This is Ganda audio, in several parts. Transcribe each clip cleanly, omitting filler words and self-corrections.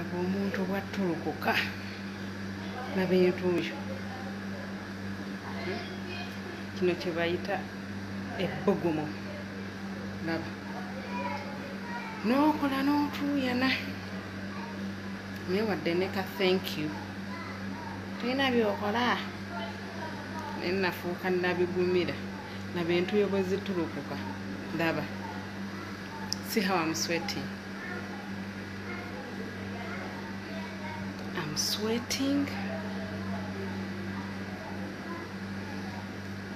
Laba omuntu bw'attulukuka. Laba entuuyo. Kino kye bayita ebbugumu. Laba. N'okola n'otuuyana. Naye wadde ne ka thank you. Tolina by'okola. Naye nafuuka nabigumira. Laba entuuyo bwe zitulukuka. Laba. See how I'm sweating. I'm sweating.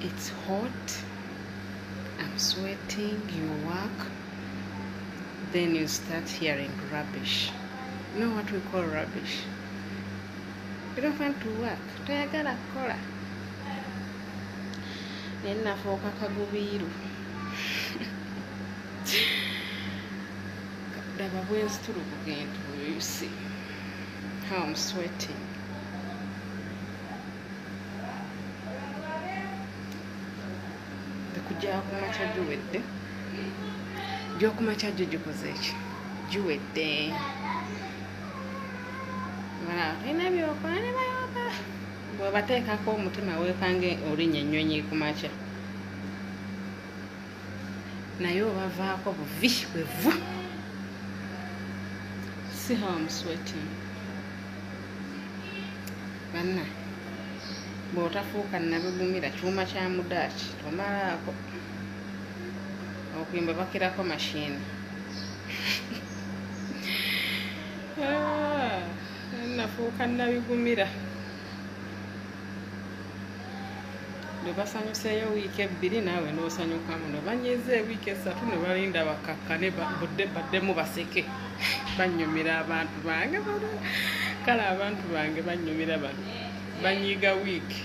It's hot. I'm sweating. You work. Then you start hearing rubbish. You know what we call rubbish? You don't want to work. Toyagala kukola. Naye nafuuka kagubiiru. Laba bwe nzitulukuka entuuyo. You see how I'm sweating. Kujja kumakya giwedde. Gy'okumakya gyo gikoze ki? Giwedde. Balina by'okola ne bayomba. Bw'obateekako omutima weekange olinnya ennyonyi ku makya. Naye obavaako buvi bwevu. See how I'm sweating. Banna, bw'otafuuka nabigumira kyuma kya mudaaki tomalaako. Okuyimba bakirako mashini. Nafuuka nabigumira. Lwe basanyuseeyo wiiki 2 naawe n'osanyukamu. Ne banyiiza ewiiki 3 ne balinda bakakkane baddemu baseke. Bannyumira abantu bange. Kale abantu bange bannyumira bano. Banyiiga wiiki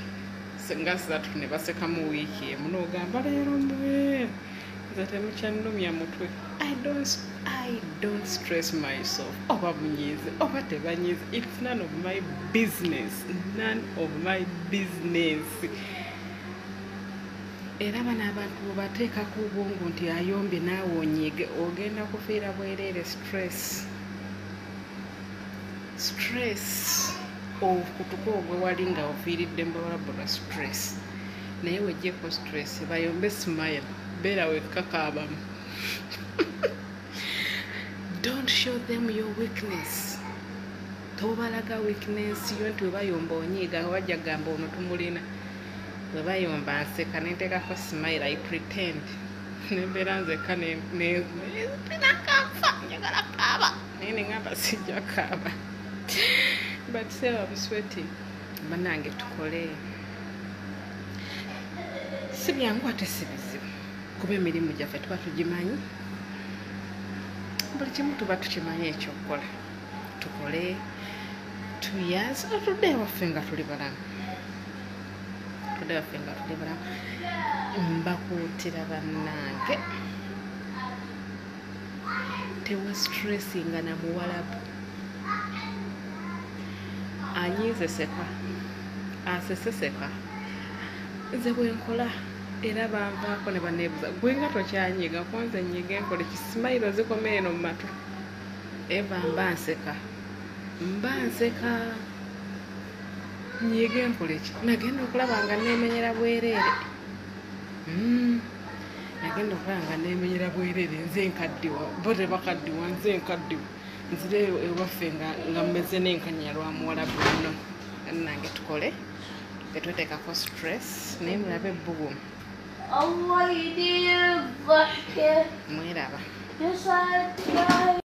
nga 3 ne basekamu wiiki emu n'ogamba leero mbwe. Nze temukyannumya mutwe. I don't stress myself. Oba munyiize oba tebanyiize. It's none of my business. None of my business. Era bano abantu bwebateekako obwongo nti ayombye naawe onyiige, ogenda kufiira bwereere stress. Stress. Okutuka ogwe wali nga ofiiridde mu bawalabu lwa stress. Naye weggyeko stress, bayombe smile. Beera wekka kaabamu. Don't show them your weakness. Tobalaga weakness yo nti webayomba onyiiga, wajja kugamba ono tumulina. Bwe bayomba nseka ne nteekako smile, I pretend. Ne mbeera nzekka ne nkafa, njagala kaaba. Naye ne ŋŋamba sijja kaaba. But say I'm sweating. Bannange tukole. Si byangu ate si bizibu. Kuba emirimu gyaffe tuba tugimanyi. Buli kimu tuba tukimanyi ekyokukola. Tukole 2 years, otudde ewaffe nga tuli balamu. Tudde ewaffe nga tuli balamu. Mbakuutira bannange. Tewa stressinga na muwalabu. Anyiize seka. Asese seka. Nze bwe nkola era banvaako ne banneebuuza gwe nga tokyanyiiga ko nze nyiige nkole ki simayiro zikoma eno mu matu. Eva mba nseka. Mba nseka. Nyiige nkole ki? Nagenda okulaba nga neemenyera bwereere. Nagenda okulaba nga neemenyera bwereere nze nkaddiwa. Bo tebakaddiwa nze nkaddiwa. Nzire ewaffe nga mmeze n'enkanya lwa muwalabu nno. Nange tukole. Tetweteekako stress naye mulabe ebbugumu. Mweraba.